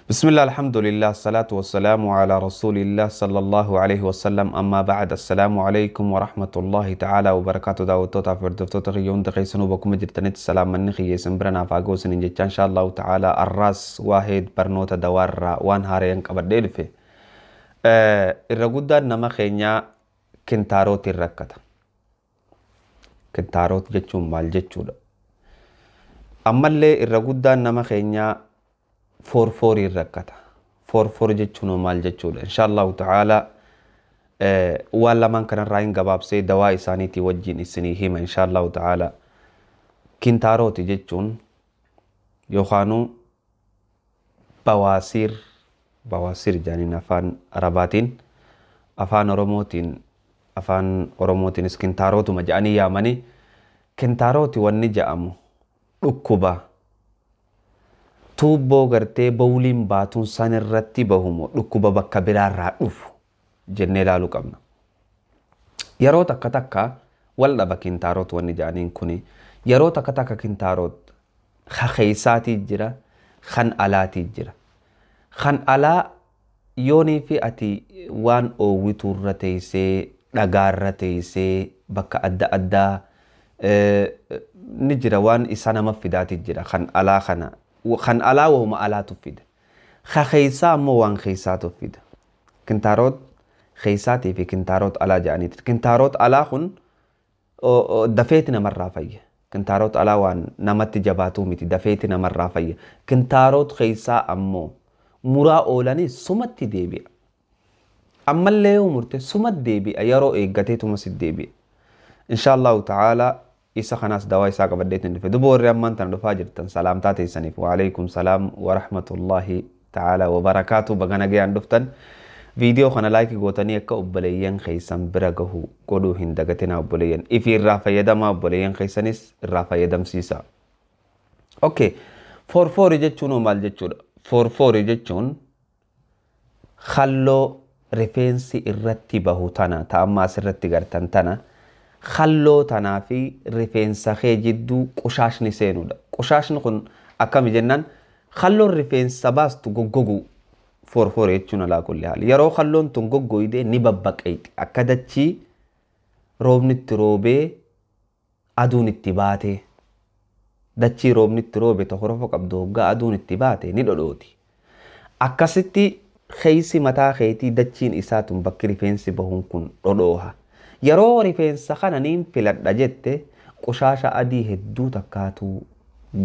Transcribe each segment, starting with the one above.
بسم الله الحمد لله الصلاة والسلام على رسول الله صلى الله عليه وسلم أما بعد السلام عليكم ورحمة الله تعالى وبركاته. داوتوتا فردفتوتا خيون تخيسنو بكم جرتنت السلام من خي سنبرنا فاقوسن إن شاء الله تعالى الراس واحد برنوتا دوار وان هارين قبل في الرقودة نما خينيا كنتاروت الركة كنتاروت جتشون مال جتشون. أما اللي الرقودة نما خينيا فورفوري الركعة فورفور جتشونو مال جتشون إن شاء الله تعالى. ولا من كان راين قباب سي دواء إسانيتي وجين إسني هما إن شاء الله تعالى. كنتاروتي جتشون يوخانو بواسير بواسير جانين أفان عرباتين أفان أروموتين أفان أروموتين إسكنتاروتو مجاني يامني كنتاروتي ونجأمو ركوبا tuubboo gartee bowliin baatuun san irratti bahumoo dhukkuba bakka biraarraa dhufu jennee ilaaluu qabna. Yeroo takka takka wal dhaba kintaaroot wanni jedhaniin kuni yeroo takka takka kintaaroot keessaatii jira kan alaatii jira. Kan alaa yoonii fi ati waan oowwituurra teessee dhagaarra teessee bakka adda addaa ni jira waan isa nama fidaatii jira kan alaa kana. Kan alaa wahuma alaatu fida. Keessa ammoo waan keessaatu fida. Kintaaroot keessaatii fi kintaaroot alaa jedhaniiti. Kintaaroot alaa kun dafeeti namarraa fayya. Kintaaroot alaa waan namatti jabaatuu miti dafeeti namarraa fayya. Kintaaroot keessaa ammoo muraa oolanii sumatti deebi'a. Ammallee yoo murte sumatti deebi'a yeroo eeggateetuma si deebi'a. Insha Allahu ta'ala isa kanaas dawaa isaa qabadheetiin dhufe. Duba warri ammaan tana dhufaa jirtan salaamtaa teessaniif waalaikum salaam wa rahmatullahi ta'ala wa barakaatu baga nagayaan dhuftan. Viidiyoo kana laayikii gootanii akka obboleeyyan keessan bira gahu godhuu hin dagatinaa obboleeyyan. Ifi irraa fayyadamaa obboleeyyan keessanis irraa fayyadamsiisa. Okay, foorfoorii jechuun maal jechuudha? Foorfoorii jechuun halloo rifeensi irratti bahu tana ta'ammaa asirratti gartan tana halloo tanaa fi rifeensa kee jidduu qushaashni seenuudha. Qushaashni kun akkami jennaan halloon rifeensa baastu goggogu foorfoore jechuun alaa kulli haali. Yeroo halloon tun goggoyde ni babbaqeeti. Akka dachii roobni itti roobee aduun itti baate dachii roobni itti roobe tokko qabdu hoggaa aduun itti baate ni dhodhooti. Akkasitti keessi mataa keetii dachiin isaa tun bakki rifeensi bahuun kun dhodhooha. Yeroo rifeensa kana niin filadha jette qushaasha adii hedduu takkaatu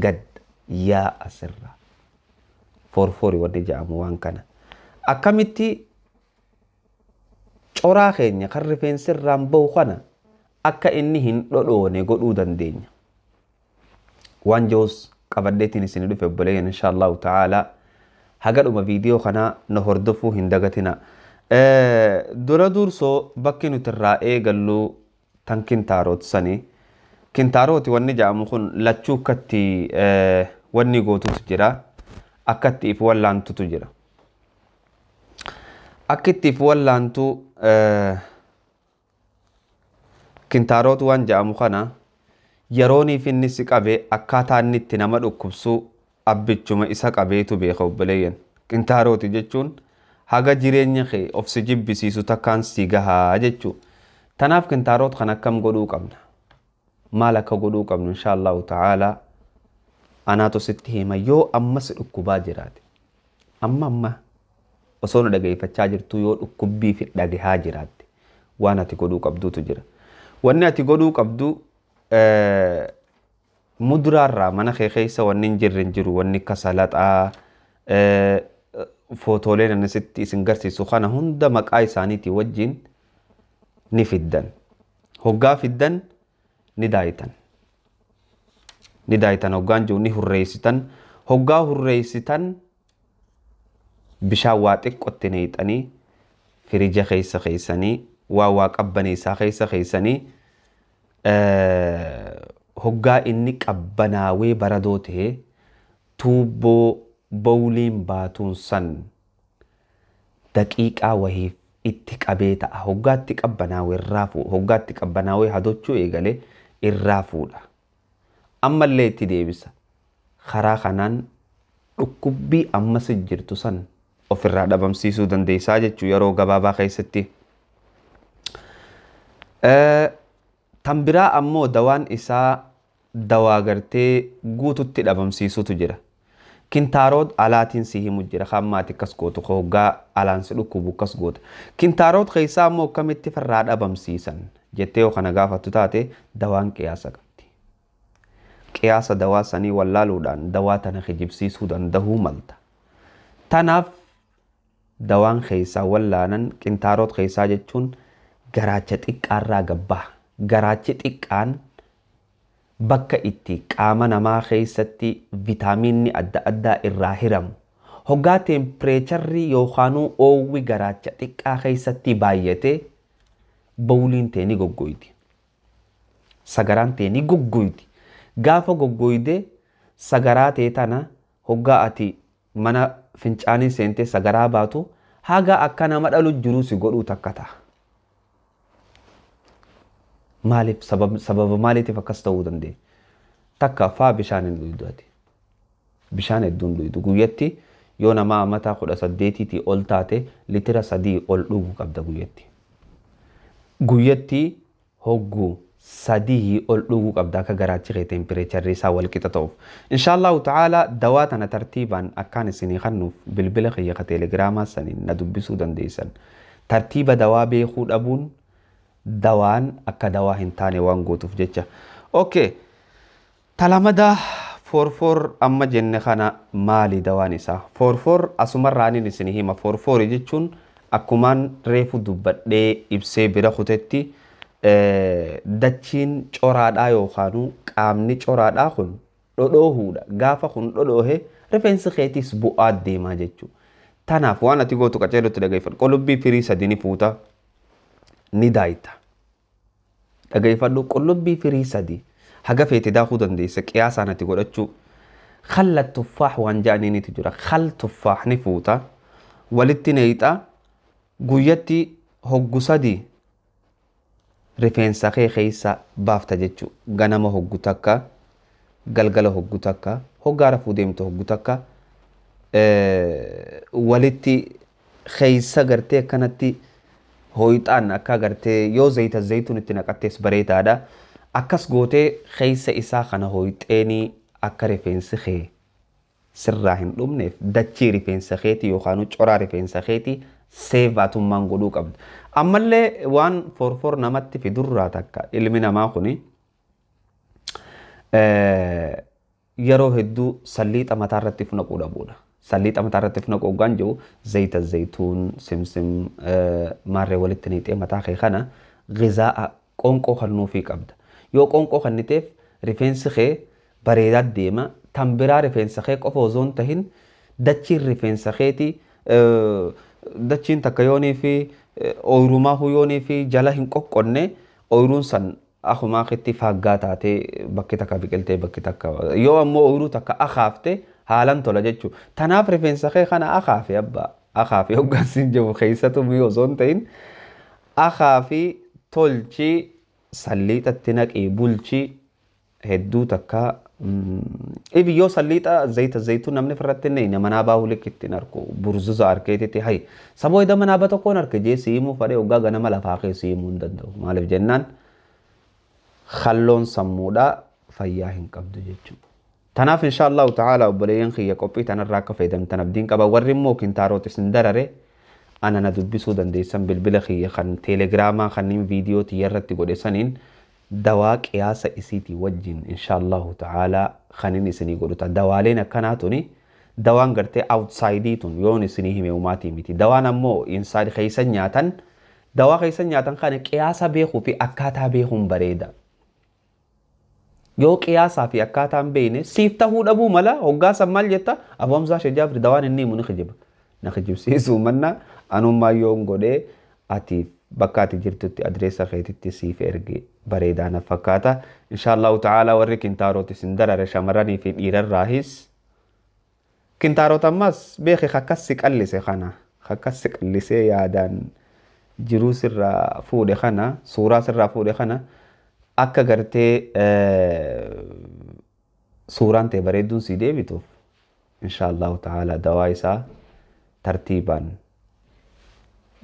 gad yaa'a sirra. Foorfoorii wanni jedhamu waan kana. Akkamitti coraa keenya kan rifeensi irraan bahu kana akka inni hin dhodhoone godhuu dandeenya. Waan jiruus qabadheetiin isin dhufe obboleeyyan insha Allahu ta'ala. Haga dhuma viidiyoo kanaa na hordofuu hin dagatina. Dura dursoo bakki nuti irraa eegallu tan kintaaroot sani. Kintaarooti wanni jedhamu kun lachuu akkatti wanni gootutu jira. Akkatti if wallaantutu jira. Akkitti if wallaantu kintaaroot waan jedhamu kana yerooniif inni si qabe akkaataa inni itti nama dhukkubsu abbichuma isa qabeetu beeka obboleeyyan. Kintaarooti jechuun haga jireenya kee of si jibbisiisu takkaan si gahaa jechuu. Tanaaf kintaaroot kan akkam godhuu qabna? Maal akka godhuu qabnu insha Allahu ta'ala anaatu sitti hima yoo ammas dhukkubaa jiraate. Amma amma osoo nu dhageeffachaa jirtu yoo dhukkubbii fi dhagahaa jiraatte waan ati godhuu qabduutu jira. Wanni ati godhuu qabdu muduraarraa mana kee keessa wanni hin jirre hin jiru wanni akka salaxaa footooleen ani sitti isin garsiisu kana hunda maqaa isaaniitii wajjin ni fiddan. Hoggaa fiddan ni daayitan. Ni daayitan hoggaan jiru ni hurreessitan. Hoggaa hurreessitan bishaan waa xiqqootti neexanii firija keessa keessanii waa waa qabbaneessaa keessa keessanii hoggaa inni qabbanaawee baradoo ta'e tuubboo bowliin baatuun san daqiiqaa wahiif itti qabee ta'a. Hoggaatti qabbanaawee irraa fuudha. Hoggaatti qabbanaawee hadochuu eegalee irraa fuudha. Ammallee itti deebisa. Karaa kanaan Dhukkubbii ammas jirtu san ofirraa dhabamsiisuu dandeessaa jechuu yeroo gabaabaa keessatti. Tan biraa ammoo dawaan isaa dawaa gartee guututti dhabamsiisutu jira. Kintaaroot alaatiin si himu jira. Kan maatii akkas gootu hoggaa alaan si dhukkubu akkas goota. Kintaaroot keessaa ammoo akkamitti farraa dhabamsiisan jettee yoo kana gaafattu taate dawaan qiyaasa qabdi. Qiyaasa dawaa sanii wallaaluudhaan dawaa tana kijibsiisuu dandahuu malta. Tanaaf dawaan keessaa wallaanan kintaaroot keessaa jechuun garaacha xiqqaarraa gabbaa. Garaachi xiqqaan bakka itti qaama namaa keessatti vitaaminni adda addaa irraa hiramu. Hoggaa teempireecharri yookaanuu oowwi garaacha xiqqaa keessatti baay'ate bowliin tee ni goggoyti. Sagaraan tee ni goggoyti. Gaafa goggoyde sagaraa tee tana hoggaa ati mana fincaanii seentee sagaraa baatu haga akka nama dhalu jiruu si godhuu takka ta'a. Maaliif sababa maaliitiif akkas ta'uu danda'e? Takka faa bishaan hin dhuydu ati. Bishaan hedduun dhuydu. Guyyatti yoo nama amataa 18 ol taate litira 3 ol dhuguu qabda guyyatti. Guyyatti hogguu 3 ol dhuguu qabda akka garaachi kee teempireecharri isaa wal qixa ta'uuf. Inshaallahu ta'ala dawaa tana tartiibaan akkaan isinii kennuuf bilbila kiyya ka teelegiraamaa saniin na dubbisuu dandeessan. Tartiiba dawaa beekuu dhabuun dawaan akka dawaa hin taane waan gootuuf jecha. Okay. Talamada forfor amma jenne kana maali dawaan isaa? Forfor asumarraanin isinii hima. Forfor jechuun akkumaan reefu dubbadhee ibsee bira kutetti dachiin coraadhaa yookaanuu qaamni coraadhaa kun dhodhoohuudha. Gaafa kun dhodhoohe rifeensi keetiis bu'aa deemaa jechuudha. Tanaaf waan ati gootu qaceelootti dhageeffadhu. Qullubbii firii 3 ni fuuta. Ni daayita. Dhageeffadhu qullubbii firii 3 haga feete daakuu dandeessa qiyaasaan ati godhachuu. Khalla tuffaax waan ja'aniinitu jira. Khal tuffaax ni fuuta. Walitti neeyixa. Guyyatti hoggu 3 rifeensa kee keessa baafta jechuu. Ganama hoggu takka, galgala hoggu takka, hoggaa rafuu deemtu hoggu takka walitti keessa gartee akkanatti hooyixaan akka gartee yoo zayita zayituun itti naqattees bareedaadha. Akkas gootee keessa isaa kana hooyixeenii akka rifeensi kee sirraa hin dhumneef dachii rifeensa keetii yookaan coraa rifeensa keetii seevaatummaan godhuu qabda. Ammallee waan forfor namatti fidurraa takka ilmi namaa kuni yeroo hedduu salliixa mataa irratti naquu dhabuudha. Salliixa mataa irratti naquu hoggaan jiru zayita zayituun simsim maarree walitti niixee mataa kee kana gizaa'a qoonqoo kennuufii qabda. Yoo qoonqoo kenniteef rifeensi kee bareedaa deema. Tan biraa rifeensa kee qofa osoo hin tahin dachiin rifeensa keetii dachiin takka yoonii fi ooyirumaa yoonii fi jala hin qoqqonne ooyiruun san akumaa keetti faaggaa taatee bakki takka biqiltee bakki takka yoo ammoo ooyiruu takka akaafte haalan tola jechuudha. Tanaaf rifeensa kee kana akaafe abbaa akaafe hoggansiin jiru keessattuu mi'oo osoo hin ta'in akaafi tolchi salliixatti naqii bulchi hedduu takka ibi yoo salliixa zayita zayituun namni irratti hin manaa baahuu likkitti hin arku burzuza arkeetitti hayi saboo ida manaa ba tokkoon arke jee siimuu fadhee hoggaa ganama lafaa kee siimuu hin danda'u maaliif jennaan halloon sammuudhaa fayyaa hin qabdu jechuudha. Tanaaf inshaallahu ta'ala obboleeyyan kiyya qophii tanarraa akka fayyadamtan abdiin qaba warri immoo kintaaroot isin darare ana na dubbisuu dandeessan bilbila kiyya kan teelegiraamaa kanneen viidiyoo tiyya irratti godhe saniin dawaa qiyaasa isiitii wajjin inshaallahu ta'ala kanin isinii godhuta. Dawaaleen akkanaa tuni dawaan gartee outside tun yoon isinii hime umaatii miti. Dawaan ammoo inside keessa nyaatan dawaa keessa nyaatan kana qiyaasa beekuu fi akkaataa beekuun bareeda. Yoo qiyaasaa fi akkaataan beekne siif tahuu dhabuu mala hoggaa san maal jetta Abu Hamzaa Sheekh Jaafar dawaan inni himu ni kijiba. Na kijibsiisuu manna anummaa yoon godhee ati bakka ati jirtutti adreessa keetitti siif erge bareedaa na fakkaata. Inshaallahu ta'ala warri kintaaroot isin darare shamarranii fi dhiirarraahis kintaaroot ammas beeki akkas si qallise kana akkas si qallisee yaadaan jiruu sirraa fuudhe kana suuraa sirraa fuudhe kana akka gartee suuraan ta'e bareedduun si deebituuf Insha Allahu ta'ala dawaa isaa tartiibaan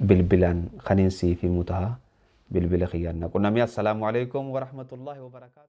bilbilaan kaniin siif himu taha. Bilbila kiyyaan na qunnami. Assalaamu alaikum warahmatullahi wabarakaatu.